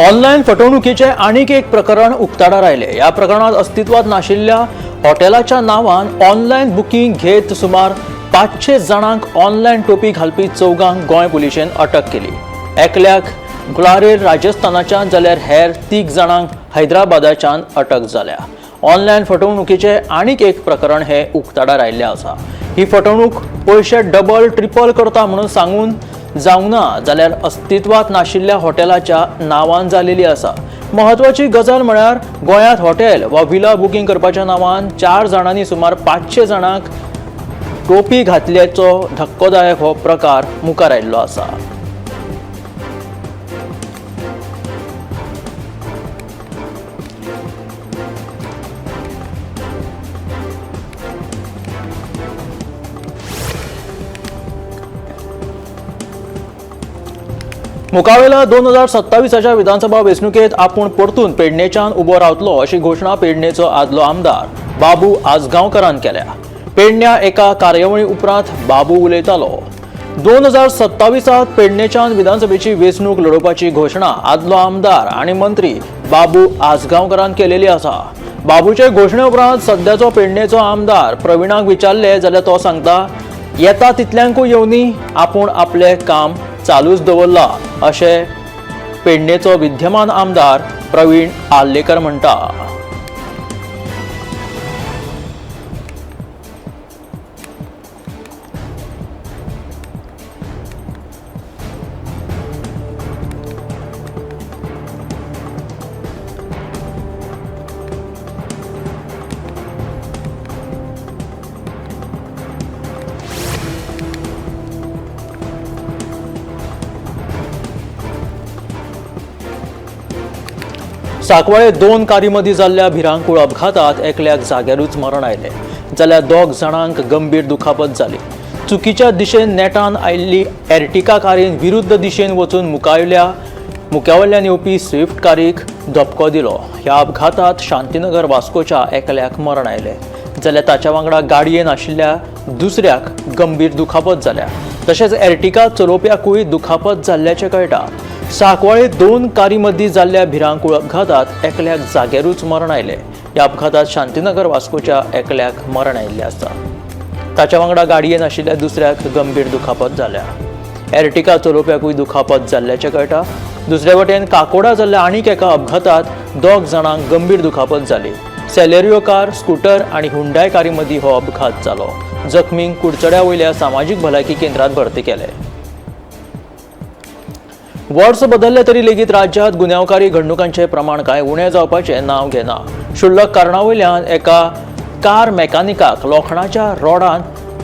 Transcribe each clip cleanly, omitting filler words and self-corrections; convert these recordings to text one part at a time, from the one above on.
Online फटवणुकीचे आनीक एक प्रकरण उक्ताडार आयलें. ह्या प्रकरणात अस्तित्वात नाशिल्ल्या हॉटेलाच्या नांवान ऑनलायन बुकींग घेत सुमार 500 जाणांक ऑनलायन टोपी घालपी 4 गोंय पुलिशेन अटक केली. एकल्याक ग्वारेर राजस्थानाच्यान जाल्यार हेर 3 जाणांक हैदराबादाच्यान अटक जाल्या. ऑनलायन फटवणुकीचे आनीक एक प्रकरण हे उक्ताडार आयिल्लें आसा. ही फटवणूक पयशे डबल ट्रिपल करता म्हणून सांगून जावंक ना जाल्यार अस्तित्वात नाशिल्ल्या हॉटेलाच्या नांवान जालेली आसा. महत्वाची गजाल म्हळ्यार गोंयांत हॉटेल वा विला बुकींग करपाच्या नांवान 4 जाणांनी सुमार 500 जाणांक टोपी घातल्याचो धक्कोदायक हो प्रकार मुखार आयिल्लो आसा. मुखावेल्या 2027 विधानसभा वेंचणुकेत आपूण परतून पेडणेच्यान उबो रावतलो अशी घोशणा पेडणेचो आदलो आमदार बाबू आजगांवकरान केल्या. पेडण्या एका कार्यावळी उपरांत बाबू उलयतालो. 2027 पेडणेच्यान विधानसभेची वेंचणूक लढोवपाची घोशणा आदलो आमदार आनी मंत्री बाबू आजगांवकरान केलेली आसा. बाबूचे घोशणे उपरांत सद्याचो पेडणेचो आमदार प्रवीणाक विचारले जाल्यार तो सांगता, येता तितल्यांकूय येवनी, आपूण आपलें काम चालूच दवरला अशें पेडणेचो विद्यमान आमदार प्रवीण आर्लेकर म्हणटा. साकवाळे 2 कारी मदीं जाल्ल्या भिरांकूळ अपघातात एकल्याक जाग्यारूच मरण आयलें जाल्यार 2 जाणांक गंभीर दुखापत जाली. चुकीच्या दिशेन नेटान आयिल्ली एर्टिका कारीन विरुद्ध दिशेन वचून मुख्यावयल्यान येवपी स्विफ्ट कारीक धपको दिलो. ह्या अपघातात शांतीनगर वास्कोच्या एकल्याक मरण आयलें जाल्यार ताच्या वांगडा गाडयेन आशिल्ल्या दुसऱ्याक गंभीर दुखापत जाल्या. तशेंच एर्टिका चलोवप्याकूय दुखापत जाल्ल्याचें कळटा. साकवाळे 2 कारी मदीं जाल्ल्या भिरांकूळ अपघातात एकल्याक जाग्यारूच मरण आयलें. ह्या अपघातात शांतीनगर वास्कोच्या एकल्याक मरण आयिल्लें आसा. ताच्या वांगडा गाडयेन आशिल्ल्या दुसऱ्याक गंभीर दुखापत जाल्या. एर्टिका चलोवप्याकूय दुखापत जाल्ल्याचें कळटा. दुसरे वटेन काकोडा जाल्ल्या आनीक एका अपघातात 2 जाणांक गंभीर दुखापत जाली. सेलेरियो कार, स्कूटर आनी हुंडाय कारी मदीं हो अपघात जालो. जखमींक कुडचड्या वयल्या सामाजीक भलायकी केंद्रांत भरती केले. वर्स बदलले तरी लेगीत राज्यांत गुन्यांवकारी घडणुकांचें प्रमाण कांय उणें जावपाचें नांव घेना. क्षुल्लक कारणा वयल्यान एका कार मेकॅनिकाक लोखणाच्या रोडान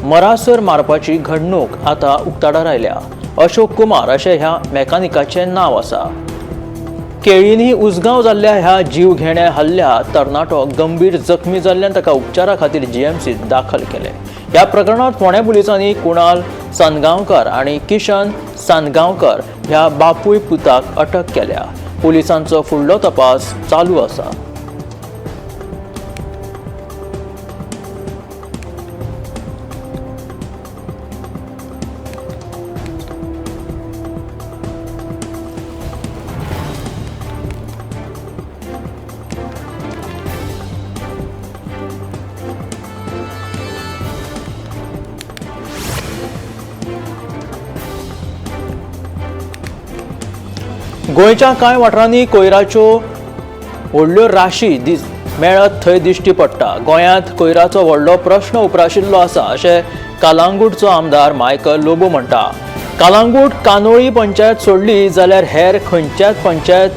मरासर मारपाची घडणूक आतां उक्ताडार आयल्या. अशोक कुमार अशें ह्या मेकॅनिकाचें नांव आसा. केळींनी उसगांव जाल्ल्या ह्या जीव घेण्या हल्ल्यात तरणाटो गंभीर जखमी जाल्ल्यान ताका उपचारा खातीर जीएमसीत दाखल केले. ह्या प्रकरणांत फोंडें पुलिसांनी कुणाल सानगांवकर आनी किशन सानगांवकर ह्या बापूय पुताक अटक केल्या. पुलिसांचो फुडलो तपास चालू आसा. गोंयच्या कांय वाठारांनी कोयराच्यो व्हडल्यो राशी मेळत थंय दिश्टी पडटा. गोंयांत कोयराचो व्हडलो प्रश्न उप्राशिल्लो आसा अशें कालांगूटचो आमदार मायकल लोबो म्हणटा. कालांगूट कानोळी पंचायत सोडली जाल्यार हेर खंयच्याच पंचायत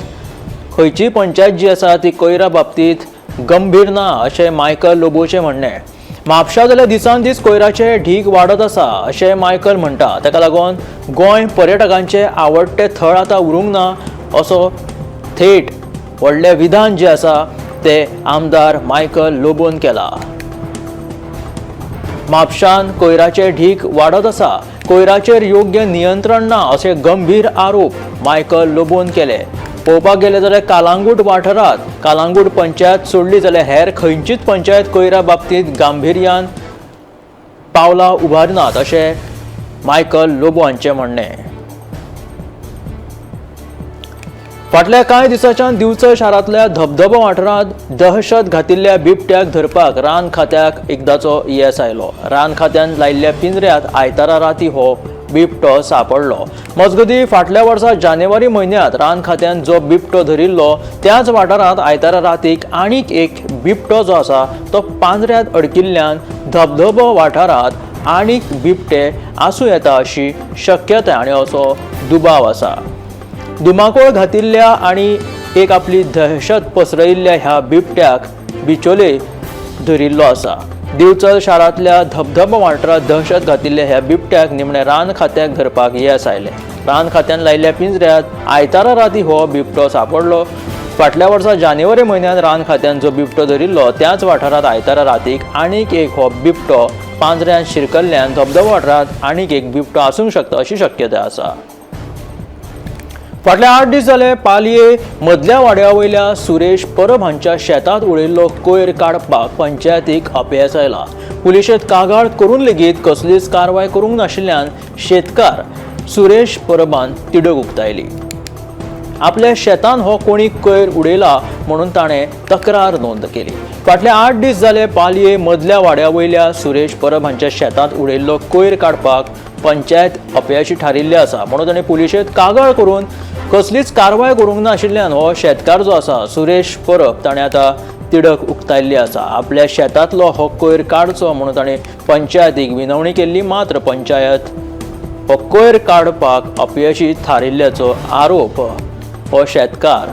खंयची पंचायत जी आसा ती कोयरा बाबतींत गंभीर ना अशें मायकल लोबोचें म्हणणें. म्हापशा जाल्यार दिसान दीस कोयराचे ढीग वाडत आसा अशें मायकल म्हणटा. ताका लागून गोंय पर्यटकांचें आवडटें थळ आतां उरूंक ना असो थेट व्हडलें विधान जें आसा तें आमदार मायकल लोबोन केलां. म्हापशान कोयराचे ढीग वाडत आसा, कोयराचेर योग्य नियंत्रण ना अशे गंभीर आरोप मायकल लोबोन केले. पळोवपाक गेले जाल्यार कालांगूट वाठारांत कालांगूट पंचायत सोडली जाल्यार हेर खंयचीच पंचायत कोयरा बाबतींत गांभिर्यान पावलां उबारनात अशें मायकल लोबो हांचें म्हणणें. फाटल्या कांय दिसांच्यान दिवचल शारांतल्या धबधबो वाठारांत दहशत घातिल्ल्या बिबट्याक धरपाक रान खात्याक एकदाचो येस आयलो. रान खात्यान लायिल्ल्या पिंजऱ्यांत आयतारा राती हो बिबटो सापडलो. मजगतीं फाटल्या वर्सा जानेवारी म्हयन्यांत रान खात्यान जो बिबटो धरिल्लो त्याच वाठारांत आयतारा रातीक आनीक एक बिबटो जो आसा तो पांजऱ्यांत अडकिल्ल्यान धबधबो वाठारांत आनीक बिबटे आसूं येता अशी शक्यताय आनी असो दुबाव आसा. धुमाकूळ घातिल्ल्या आनी एक आपली दहशत पसरयिल्ल्या ह्या बिबट्याक बिचोले धरिल्लो आसा. दिवचल शारांतल्या धबधबो वाठारांत दहशत घातिल्ल्या ह्या बिबट्याक निमणे रान खात्याक धरपाक येस आयलें. रान खात्यान लायिल्ल्या पिंजऱ्यांत आयतारा राती हो बिबटो सापडलो. फाटल्या वर्सा जानेवारी म्हयन्यांत रान खात्यान जो बिबटो धरिल्लो त्याच वाठारांत आयतारा रातीक आनीक एक हो बिबटो पांजऱ्यांत शिरकल्ल्यान धबधबो वाठारांत आनीक एक बिबटो आसूंक शकता अशी शक्यताय आसा. फाटले 8 दीस जाले पालये मदल्या वाड्या वयल्या सुरेश परब हांच्या शेतांत उडयल्लो कोयर काडपाक पंचायतीक अपेस आयला. पुलिशेंत कागाळ करून लेगीत कसलीच कारवाय करूंक नाशिल्ल्यान शेतकार सुरेश परबान तिडक उक्तायली. आपल्या शेतान हो कोणी कोयर उडयला म्हणून ताणें तक्रार नोंद केली. फाटले 8 दीस जाले पालये मदल्या वाड्या वयल्या सुरेश परब हांच्या शेतांत उडयल्लो कोयर काडपाक पंचायत अपयशी थारिल्ली आसा म्हणून ताणें पुलिशेंत कागाळ करून कसलीच कारवाय करूंक नाशिल्ल्यान हो शेतकार जो आसा सुरेश परब ताणें आतां तिडक उक्तायल्ली आसा. आपल्या शेतांतलो हो कोयर काडचो म्हणून ताणें पंचायतीक विनवणी केल्ली, मात्र पंचायत हो कोयर काडपाक अपयशी थारिल्ल्याचो आरोप हो शेतकार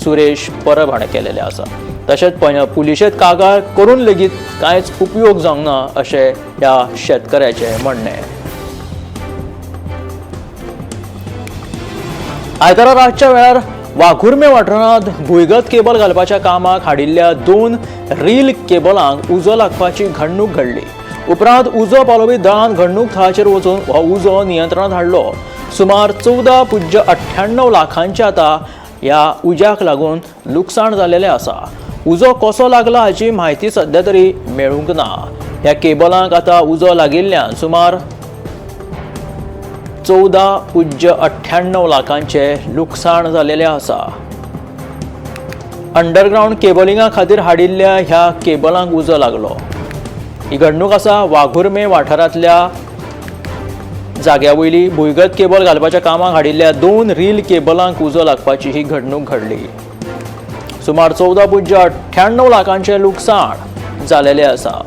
सुरेश परब हाणें केलेले आसा. तशेंच पुलिशेंत कागाळ करून लेगीत कांयच उपयोग जावंक ना अशें ह्या शेतकऱ्याचें म्हणणें. आयतारा रातच्या वेळार वाघुर्मे वाठारांत भुंयगत केबल घालपाच्या कामाक हाडिल्ल्या 2 रील केबलांक उजो लागपाची घडणूक घडली. उपरांत उजो पालोवपी दळान घडणूक थळाचेर वचून हो उजो नियंत्रणांत हाडलो. सुमार 14.98 लाखांचे आतां ह्या उज्याक लागून लुकसाण जालेलें आसा. उजो कसो लागला हाची म्हायती सद्या तरी मेळूंक ना. ह्या केबलांक आतां उजो लागिल्ल्यान सुमार 14.98 लाखांचे लुकसाण जालेलें आसा. अंडरग्रावंड केबलिंगा खातीर हाडिल्ल्या ह्या केबलांक उजो लागलो. ही घडणूक आसा वाघुर्मे वाठारांतल्या जाग्या वयली. भुंयगत केबल घालपाच्या कामाक हाडिल्ल्या 2 रील केबलांक उजो लागपाची ही घडणूक घडली. सुमार 14.98 लाखांचें लुकसाण जालेलें आसा.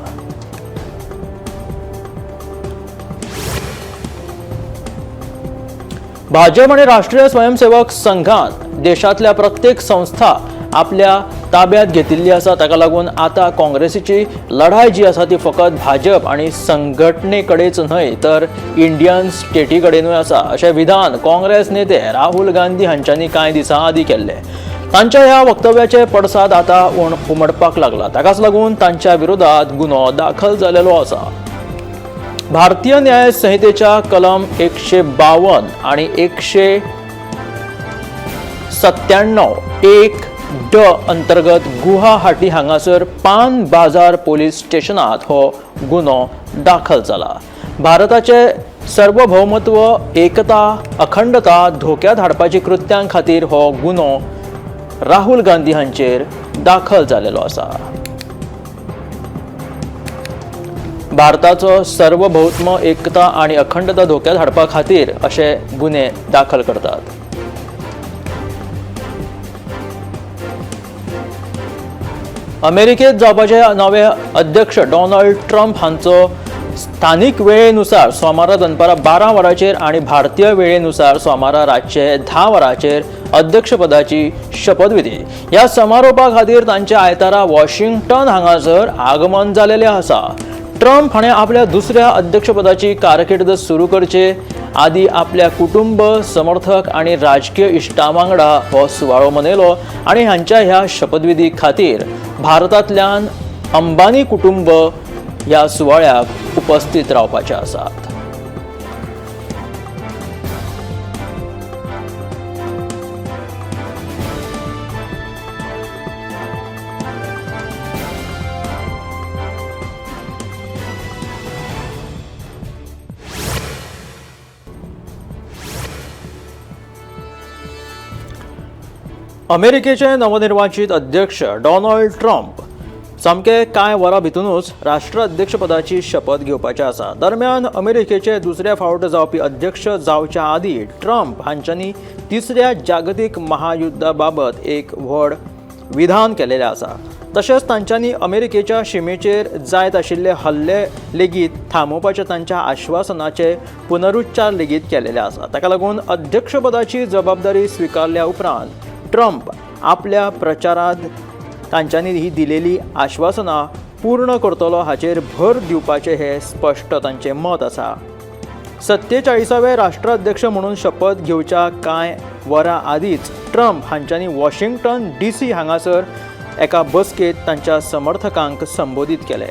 भाजप आनी राष्ट्रीय स्वयंसेवक संघान देशांतल्या प्रत्येक संस्था आपल्या ताब्यात घेतिल्ली आसा. ताका लागून आतां काँग्रेसीची लढाय जी आसा ती फकत भाजप आनी संघटने कडेच न्हय तर इंडियन स्टेटी कडेनूय आसा अशें विधान काँग्रेस नेते राहुल गांधी हांच्यांनी कांय दिसां आदीं केल्लें. तांच्या ह्या वक्तव्याचे पडसाद आतां उमटपाक लागला. ताकाच लागून तांच्या विरोधात गुन्हो दाखल जालेलो आसा. भारतीय न्याय संहितेच्या कलम 152 आणि 197(1) ड अंतर्गत गुवाहाटी हांगासर पान बाजार पोलीस स्टेशनात हो गुन्हो दाखल जाला. भारताचे सार्वभौमत्व, एकता, अखंडता धोक्यात हाडपाची कृत्यां खातीर हो गुन्हो राहुल गांधी हांचेर दाखल जालेलो आसा. भारताचो सार्वभौम, एकता आनी अखंडता धोक्यात हाडपा खातीर अशे गुन्हे दाखल करतात. अमेरिकेत जावपाचे नवे अध्यक्ष डोनाल्ड ट्रम्प हांचो स्थानिक वेळेनुसार सोमारा दनपारां 12 वरांचेर आनी भारतीय वेळेनुसार सोमारा रातचे 10 वरांचेर अध्यक्षपदाची शपथविधी. ह्या समारोपा खातीर तांचे आयतारा वॉशिंग्टन हांगासर आगमन जालेलें आसा. ट्रम्प हाणें आपल्या दुसऱ्या अध्यक्षपदाची कारकीर्द सुरू करचे आदी आपल्या कुटुंब समर्थक आनी राजकीय इश्टां वांगडा हो सुवाळो मनयलो आनी हांच्या ह्या शपथविधी खातीर भारतांतल्यान अंबानी कुटुंब ह्या सुवाळ्याक उपस्थित रावपाचे आसात. अमेरिकेचे नवनिर्वाचित अध्यक्ष डोनाल्ड ट्रम्प सामके कांय वरां भितरूच राष्ट्राध्यक्षपदाची शपथ घेवपाचे आसा. दरम्यान अमेरिकेचे दुसऱ्या फावट जावपी अध्यक्ष जावच्या आदीं ट्रम्प हांच्यांनी तिसऱ्या जागतीक महायुद्धा बाबत एक व्हड विधान केलेलें आसा. तशेंच तांच्यांनी अमेरिकेच्या शिमेचेर जायत आशिल्ले हल्ले लेगीत थांबोवपाच्या तांच्या आश्वासनाचे पुनरुच्चार लेगीत केलेले आसा. ताका लागून अध्यक्षपदाची जबाबदारी स्विकारल्या उपरांत ट्रम्प आपल्या प्रचारांत तांच्यांनी ही दिलेली आश्वासनां पूर्ण करतलो हाचेर भर दिवपाचें हें स्पश्ट तांचें मत आसा. 47वे राष्ट्राध्यक्ष म्हणून शपथ घेवच्या कांय वरां आदींच ट्रम्प हांच्यांनी वॉशिंग्टन DC हांगासर एका बसकेंत तांच्या समर्थकांक संबोधीत केलें.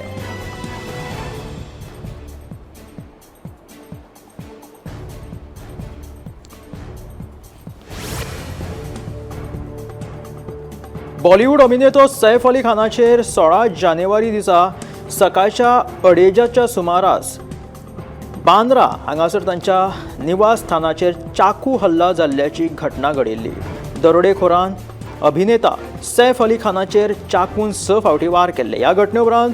बॉलिवूड अभिनेतो सैफ अली खानाचेर 16 जानेवारी दिसा सकाळच्या 2:30च्या सुमारास बांद्रा हांगासर तांच्या निवासस्थानाचेर चाकू हल्ला जाल्ल्याची घटना घडिल्ली. दरोडेखोरान अभिनेता सैफ अली खानाचेर चाकून 6 फावटी वार केल्ले. ह्या घटने उपरांत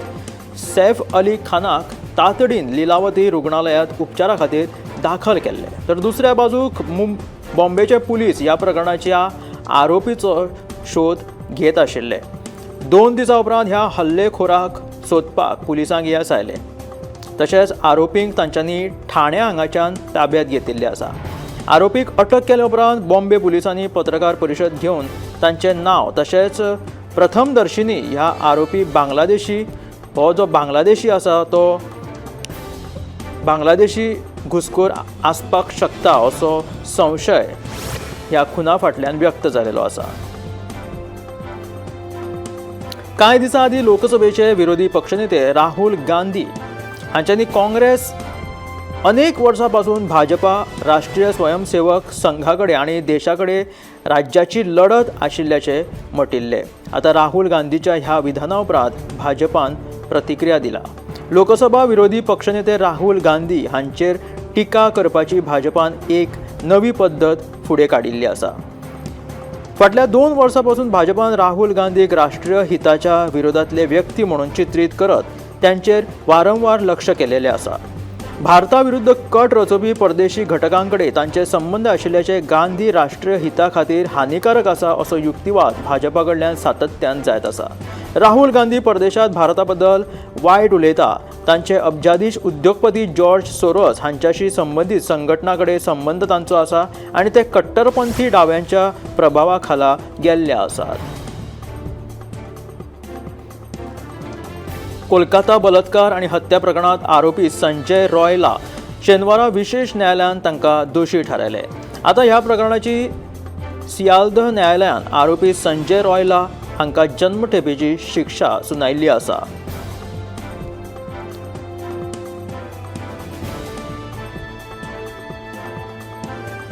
सैफ अली खानाक तातडीन लिलावती रुग्णालयांत उपचारा खातीर दाखल केल्ले. तर दुसऱ्या बाजूक बॉम्बेचे पुलीस ह्या प्रकरणाच्या आरोपीचो शोध घेत आशिल्ले. 2 दिसां उपरांत ह्या हल्लेखोराक सोदपाक पुलिसांक येस आयलें. तशेंच आरोपींक तांच्यांनी ठाणे हांगाच्यान ताब्यात घेतिल्ले आसा. आरोपीक अटक केल्या उपरांत बॉम्बे पुलिसांनी पत्रकार परिशद घेवन तांचें नांव तशेंच प्रथमदर्शिनी ह्या आरोपी बांगलादेशी हो जो बांगलादेशी आसा तो बांगलादेशी घुसखोर आसपाक शकता असो संशय ह्या खुना फाटल्यान व्यक्त जालेलो आसा. कांय दिसां आदीं लोकसभेचे विरोधी पक्षनेते राहुल गांधी हांच्यांनी काँग्रेस अनेक वर्सां पासून भाजपा राष्ट्रीय स्वयंसेवक संघा कडेन आनी देशा कडेन राज्याची लढत आशिल्ल्याचें म्हटिल्लें. आतां राहुल गांधीच्या ह्या विधाना उपरांत भाजपान प्रतिक्रिया दिला. लोकसभा विरोधी पक्षनेते राहुल गांधी हांचेर टिका करपाची भाजपान एक नवी पद्दत फुडें काडिल्ली आसा. फाटल्या 2 वर्सां पासून भाजपान राहुल गांधीक राष्ट्रीय हिताच्या विरोधांतले व्यक्ती म्हणून चित्रीत करत त्यांचेर वारंवार लक्ष केलेलें आसा. भारता विरुद्ध कट रचोवपी परदेशी घटकां कडेन तांचे संबंद आशिल्ल्याचे गांधी राष्ट्रीय हिता खातीर हानिकारक आसा असो युक्तिवाद भाजपा कडल्यान सातत्यान जायत आसा. राहुल गांधी परदेशांत भारता बद्दल वायट उलयता. तांचे अब्जाधीश उद्योगपती जॉर्ज सोरोस हांच्याशी संबंदीत संघटना कडेन संबंद तांचो आसा आनी ते कट्टरपंथी डाव्यांच्या प्रभावा खाला गेल्ले आसात. कोलकाता बलात्कार आनी हत्या प्रकरणांत आरोपी संजय रॉयला शेनवारा विशेष न्यायालयान तांकां दोशी थारायले. आतां ह्या प्रकरणाची सियालदह न्यायालयान आरोपी संजय रॉयला हांकां जन्मठेपेची शिक्षा सुनायिल्ली आसा.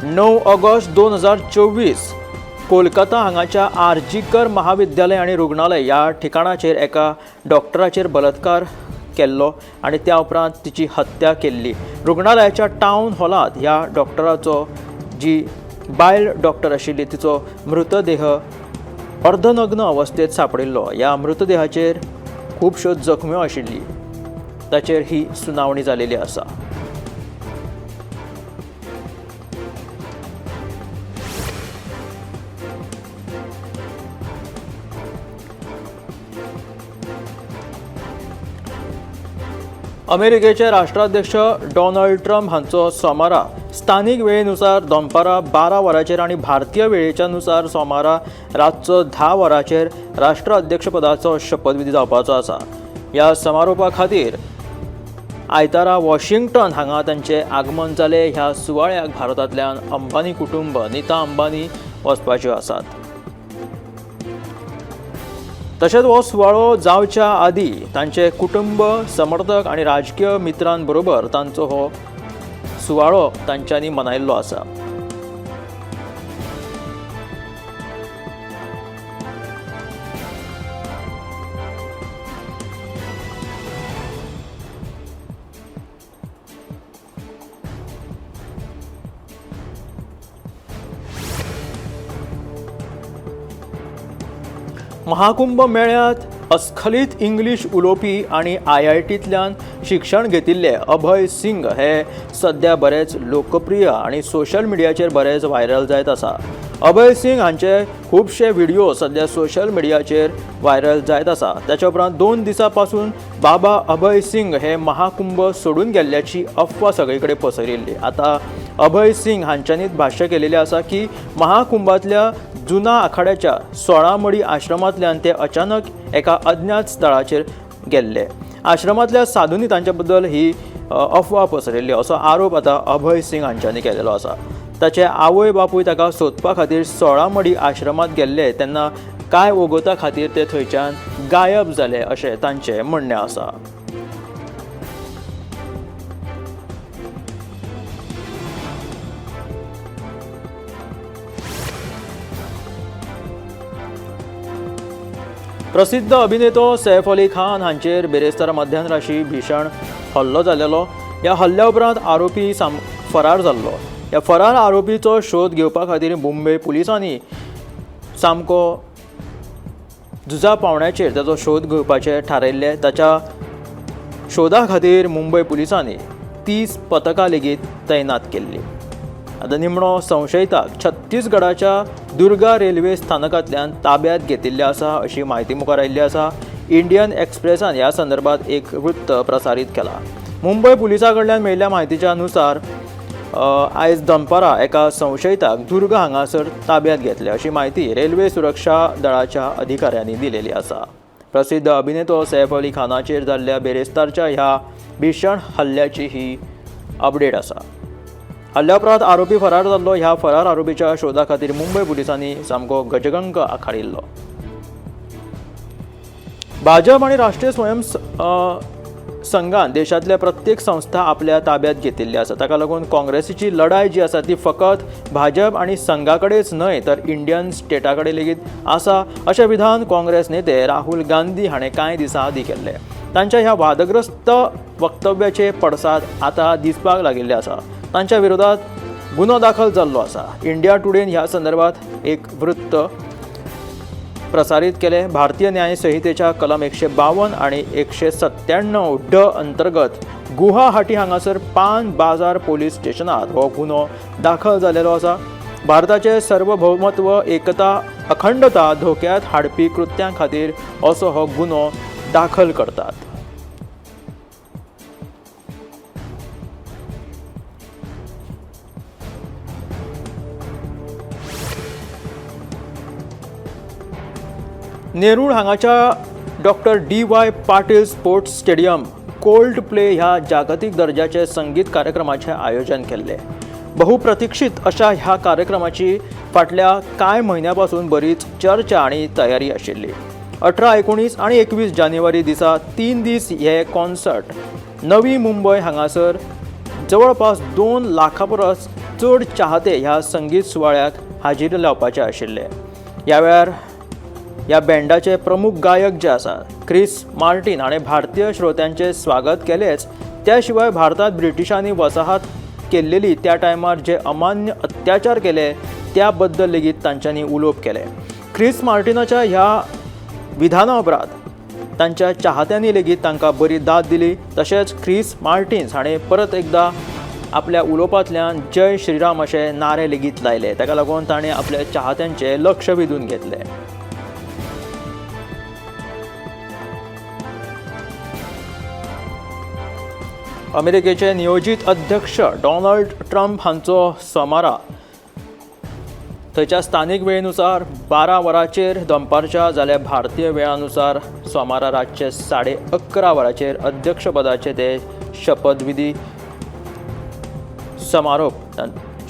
9 ऑगस्ट 2024 कोलकाता हांगाच्या आरजीकर महाविद्यालय आनी रुग्णालय ह्या ठिकाणाचेर एका डॉक्टराचेर बलात्कार केल्लो आनी त्या उपरांत तिची हत्या केल्ली. रुग्णालयाच्या टावन हॉलांत ह्या डॉक्टराचो जी बायल डॉक्टर आशिल्ली तिचो मृतदेह अर्धनग्न अवस्थेत सांपडिल्लो. ह्या मृतदेहाचेर खुबश्यो जखम्यो आशिल्ली. ताचेर ही सुनावणी जालेली आसा. अमेरिकेचे राष्ट्राध्यक्ष डोनाल्ड ट्रम्प हांचो सोमारा स्थानीक वेळेनुसार दनपारां 12 वरांचेर आनी भारतीय वेळेच्या नुसार सोमारा रातचो 10 वरांचेर राष्ट्राध्यक्षपदाचो शपथविधी जावपाचो आसा. ह्या समारोपा खातीर आयतारा वॉशिंग्टन हांगा तांचें आगमन जालें. ह्या सुवाळ्याक भारतांतल्यान अंबानी कुटुंब नीता अंबानी वचपाच्यो आसात. तशेंच हो सुवाळो जावच्या आदीं तांचे कुटुंब समर्थक आनी राजकीय मित्रांबरोबर तांचो हो सुवाळो तांच्यांनी मनयल्लो आसा. महाकुंभ मेळ्यांत अस्खलित इंग्लीश उलोवपी आनी आयआयटींतल्यान शिक्षण घेतिल्ले अभय सिंग हे सद्या बरेच लोकप्रिय आनी सोशल मिडियाचेर बरेच व्हायरल जायत आसा. अभय सिंग हांचे खुबशे व्हिडिओ सद्या सोशल मिडियाचेर व्हायरल जायत आसा. ताच्या उपरांत 2 दिसां पासून बाबा अभय सिंग हे महाकुंभ सोडून गेल्ल्याची अफवा सगळे कडेन पसरिल्ली. आतां अभय सिंग हांच्यांनीच भाश्य केलेलें आसा की महाकुंभांतल्या जुना आखाड्याच्या 16 मडी आश्रमांतल्यान ते अचानक एका अज्ञात स्थळाचेर गेल्ले. आश्रमांतल्या साधूंनी तांच्या बद्दल ही अफवा पसरिल्ली असो आरोप आतां अभय सिंग हांच्यांनी केलेलो आसा. ताचे आवय बापूय ताका सोदपा खातीर 16 मडी आश्रमांत गेल्ले तेन्ना कांय वगोता खातीर ते थंयच्यान गायब जाले अशें तांचें म्हणणें आसा. प्रसिद्ध अभिनेतो सैफ अली खान हांचेर बिरेस्तारा मध्यान राशी भीषण हल्लो जालेलो. ह्या हल्ल्या उपरांत आरोपी फरार जाल्लो. ह्या फरार आरोपीचो शोध घेवपा खातीर मुंबय पुलिसांनी सामको झुजा पावण्याचेर ताचो शोध घेवपाचें थारायिल्लें. ताच्या शोधा खातीर मुंबय पुलिसांनी 30 पथकां लेगीत तैनात केल्ली. आतां निमणो संशयताक छत्तीसगडाच्या दुर्गा रेल्वे स्थानकांतल्यान ताब्यात घेतिल्लें आसा अशी म्हायती मुखार आयिल्ली आसा. इंडियन एक्सप्रेसान ह्या संदर्भात एक वृत्त प्रसारीत केलां. मुंबय पुलिसां कडल्यान मेळिल्ल्या म्हायतीच्या अनुसार आयज दनपारां एका संशयताक दुर्गा हांगासर ताब्यात घेतले अशी म्हायती रेल्वे सुरक्षा दळाच्या अधिकाऱ्यांनी दिलेली आसा. प्रसिद्ध अभिनेतो सैफ अली खानाचेर जाल्ल्या बेरेस्तारच्या ह्या भीषण हल्ल्याची ही अपडेट आसा. हल्ल्या उपरांत आरोपी फरार जाल्लो. ह्या फरार आरोपीच्या शोधा खातीर मुंबय पुलिसांनी सामको गजगंग आखाडिल्लो. भाजप आनी राष्ट्रीय स्वयं संघान देशांतल्या प्रत्येक संस्था आपल्या ताब्यात घेतिल्ली आसा. ताका लागून काँग्रेसीची लढाय जी आसा ती फकत भाजप आनी संघा कडेच न्हय तर इंडियन स्टेटा कडेन लेगीत आसा अशें विधान काँग्रेस नेते राहुल गांधी हाणें कांय दिसां आदीं केल्लें. तांच्या ह्या वादग्रस्त वक्तव्याचे पडसाद आतां दिसपाक लागिल्ले आसा. तांच्या विरोधात गुन्हो दाखल जाल्लो आसा. इंडिया टुडेन ह्या संदर्भात एक वृत्त प्रसारीत केले. भारतीय न्याय संहितेच्या कलम 152 आनी 197 ड अंतर्गत गुवाहाटी हांगासर पान बाजार पोलीस स्टेशनात हो गुन्हो दाखल जालेलो आसा. भारताचे सार्वभौमत्व, एकता, अखंडता धोक्यात हाडपी कृत्यां खातीर असो हो गुन्हो दाखल करतात. नेरूळ हांगाच्या Doctor D Y. Patil sports stadium Coldplay ह्या जागतीक दर्जाचे संगीत कार्यक्रमाचें आयोजन केल्लें. बहुप्रतीक्षित अशा ह्या कार्यक्रमाची फाटल्या कांय म्हयन्यां पासून बरीच चर्चा आनी तयारी आशिल्ली. 18, 19 आनी 21 जानेवारी दिसा 3 दीस हे कॉन्सर्ट नवी मुंबय हांगासर जवळपास 2 लाखां परस चड चाहते ह्या संगीत सुवाळ्याक हाजीर लावपाचे आशिल्ले. ह्या वेळार ह्या बँडाचे प्रमुख गायक जे आसा क्रिस मार्टीन हाणें भारतीय श्रोत्यांचें स्वागत केलेंच, त्या शिवाय भारतांत ब्रिटिशांनी वसाहत केल्लेली त्या टायमार जे अमान्य अत्याचार केले त्या बद्दल लेगीत तांच्यांनी उलोवप केलें. क्रिस मार्टिनाच्या ह्या विधाना उपरांत तांच्या चाहत्यांनी लेगीत तांकां बरी दाद दिली. तशेंच क्रिस मार्टिन्स हाणें परत एकदां आपल्या उलोवपांतल्यान जय श्रीराम अशें नारे लेगीत लायले. ताका लागून ताणें आपल्या चाहत्यांचें लक्ष वेधून घेतलें. अमेरिकेचे नियोजीत अध्यक्ष डोनाल्ड ट्रम्प हांचो सोमारा थंयच्या स्थानीक वेळेनुसार 12 वरांचेर दनपारच्या जाल्यार भारतीय वेळानुसार सोमारा रातचे 11:30 वरांचेर अध्यक्षपदाचे ते शपथविधी समारोप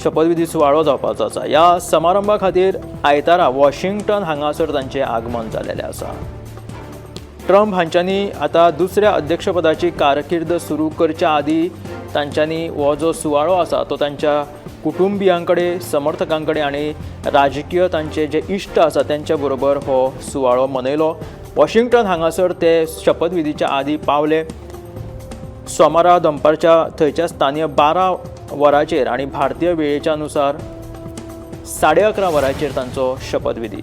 शपथविधी सुवाळो जावपाचो आसा. ह्या समारंभा खातीर आयतारा वॉशिंग्टन हांगासर तांचें आगमन जालेलें आसा. ट्रम्प हांच्यांनी आतां दुसऱ्या अध्यक्षपदाची कारकीर्द सुरू करच्या आदीं तांच्यांनी हो जो सुवाळो आसा तो तांच्या कुटुंबियां कडेन, समर्थकां कडेन आनी राजकीय तांचे जे इश्ट आसा त्यांच्या बरोबर हो सुवाळो मनयलो. वॉशिंग्टन हांगासर ते शपथविधीच्या आदीं पावले. सोमारा दनपारच्या थंयच्या स्थानीय 12 वरांचेर आनी भारतीय वेळेच्या नुसार 11:30 वरांचेर तांचो शपथविधी.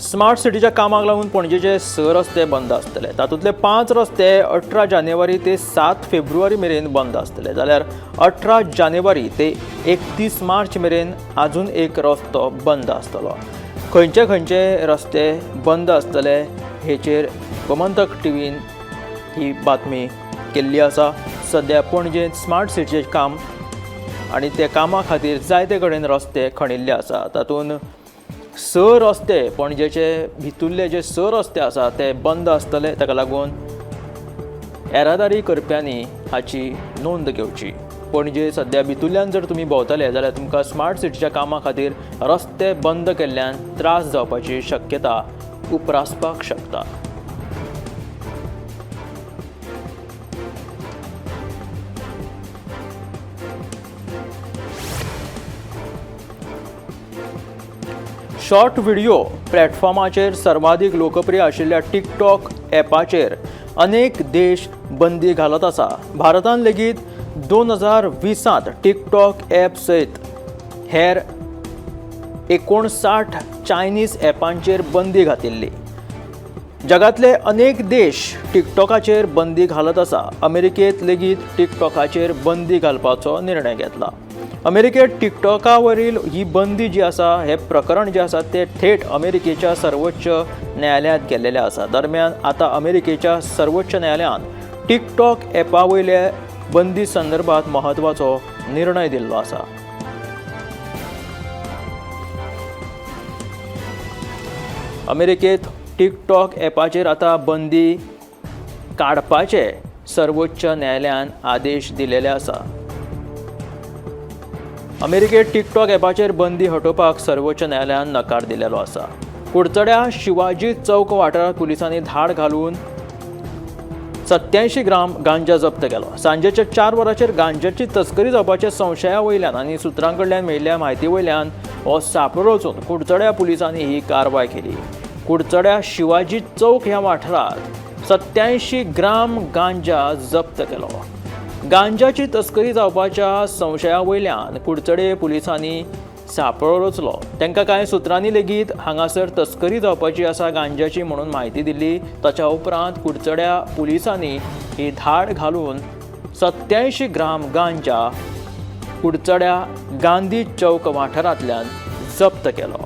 स्मार्ट सिटीच्या कामाक लागून पणजेचे 6 रस्ते बंद आसतले. तातूंतले 5 रस्ते 18 जानेवारी ते 7 फेब्रुवारी मेरेन बंद आसतले, जाल्यार 18 जानेवारी ते 31 मार्च मेरेन अजून एक रस्तो बंद आसतलो. खंयचे खंयचे रस्ते बंद आसतले हेचेर गोमंतक टीव्हीन ही बातमी केल्ली आसा. सद्या पणजेंत स्मार्ट सिटीचें काम आनी त्या कामा खातीर जायते कडेन रस्ते खणिल्ले आसा. तातूंत 6 रस्ते पणजेचे भितुल्ले जे 6 रस्ते आसा ते बंद आसतले. ताका लागून येरादारी करप्यांनी हाची नोंद घेवची. पणजे सद्या भितुल्ल्यान जर तुमी भोंवतले जाल्यार तुमकां स्मार्ट सिटीच्या कामा खातीर रस्ते बंद केल्ल्यान त्रास जावपाची शक्यता उप्रासपाक शकता. शॉर्ट व्हिडिओ प्लॅटफॉर्माचेर सर्वाधिक लोकप्रिय आशिल्ल्या टिकटॉक ॲपाचेर अनेक देश बंदी घालत आसा. भारतान लेगीत 2020 टिकटॉक ॲप सयत हेर 59 चायनीज ॲपांचेर बंदी घातिल्ली. जगांतले अनेक देश टिकटॉकाचेर बंदी घालत आसा. अमेरिकेंत लेगीत टिकटॉकाचेर बंदी घालपाचो निर्णय घेतला. अमेरिकेत टिकटॉका वरील ही बंदी जी आसा, हे प्रकरण जे आसा ते थेट अमेरिकेच्या सर्वोच्च न्यायालयांत गेल्लेले आसा. दरम्यान आतां अमेरिकेच्या सर्वोच्च न्यायालयान टिकटॉक ॲपा वयले बंदी संदर्भात म्हत्वाचो निर्णय दिल्लो आसा. अमेरिकेत टिकटॉक ॲपाचेर आतां बंदी काडपाचे सर्वोच्च न्यायालयान आदेश दिलेले आसा. अमेरिकेत टिकटॉक ॲपाचेर बंदी हटोवपाक सर्वोच्च न्यायालयान नकार दिलेलो आसा. कुडचड्या शिवाजी चौक वाठारांत पुलिसांनी धाड घालून 87 ग्राम गांजा जप्त केलो. सांजेच्या 4 वरांचेर गांजाची तस्करी जावपाच्या संशया वयल्यान आनी सुत्रां कडल्यान मेळिल्ल्या म्हायती वयल्यान हो सांपळो रचून कुडचड्या पुलिसांनी ही कारवाय केली. कुडचड्या शिवाजी चौक ह्या वाठारांत 87 ग्राम गांजा जप्त केलो. गांजाची तस्करी जावपाच्या संशया वयल्यान कुडचडे पुलिसांनी सांपळो रचलो. तांकां कांय सुत्रांनी लेगीत हांगासर तस्करी जावपाची आसा गांजाची म्हणून म्हायती दिल्ली. ताच्या उपरांत कुडचड्या पुलिसांनी ही धाड घालून 87 ग्राम गांजा कुडचड्या गांधी चौक वाठारांतल्यान जप्त केलो.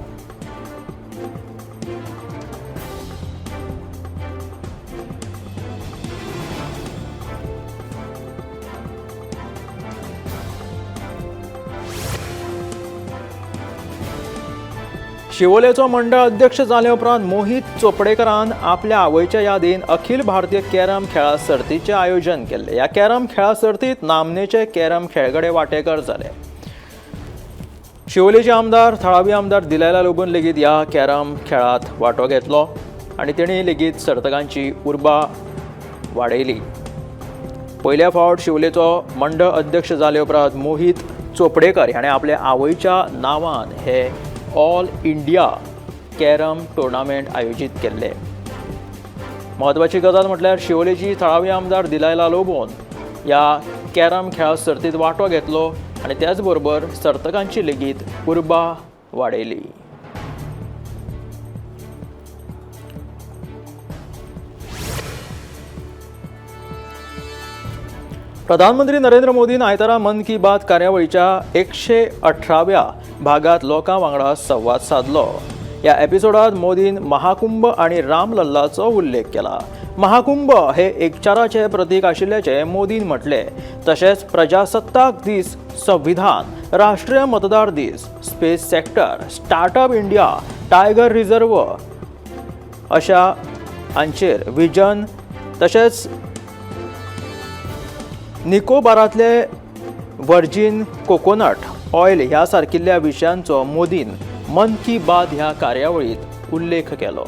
शिवोलेचो मंडळ अध्यक्ष जाले उपरांत मोहित चोपडेकरान आपल्या आवयच्या यादीन अखिल भारतीय कॅरम खेळा सर्तीचें आयोजन केल्लें. ह्या कॅरम खेळा सर्तीत नामनेचे कॅरम खेळगडे वांटेकार जाले. शिवोलेचे आमदार, थळावी आमदार दिलायला लोबोन लेगीत ह्या कॅरम खेळांत वांटो घेतलो आनी तेणी लेगीत सर्तकांची उर्बा वाडयली. पयल्या फावट शिवोलेचो मंडळ अध्यक्ष जाले उपरांत मोहित चोपडेकर हाणें आपल्या आवयच्या नांवान हे ऑल इंडिया कॅरम टुर्नामेंट आयोजीत केल्ले. म्हत्वाची गजाल म्हटल्यार शिवोलेची थळावी आमदार दिलायला लोबोन ह्या कॅरम खेळा सर्तीत वांटो घेतलो आनी त्याच बरोबर सर्तकांची लेगीत उर्बा वाडयली. प्रधानमंत्री नरेंद्र मोदीन आयतारा मन की बात कार्यावळीच्या 118व्या भागात लोकां वांगडा संवाद सादलो. ह्या एपिसोडात मोदीन महाकुंभ आनी रामलल्लाचो उल्लेख केला. महाकुंभ हे एकचाराचे प्रतीक आशिल्ल्याचें मोदीन म्हटलें. तशेंच प्रजासत्ताक दीस, संविधान, राष्ट्रीय मतदार दीस, space sector, startup India, tiger reserve अशा हांचेर विजन तशेंच निकोबारांतले व्हर्जीन कोकोनट ऑयल ह्या सारकिल्ल्या विशयांचो मोदीन मन की बात ह्या कार्यावळींत उल्लेख केलो.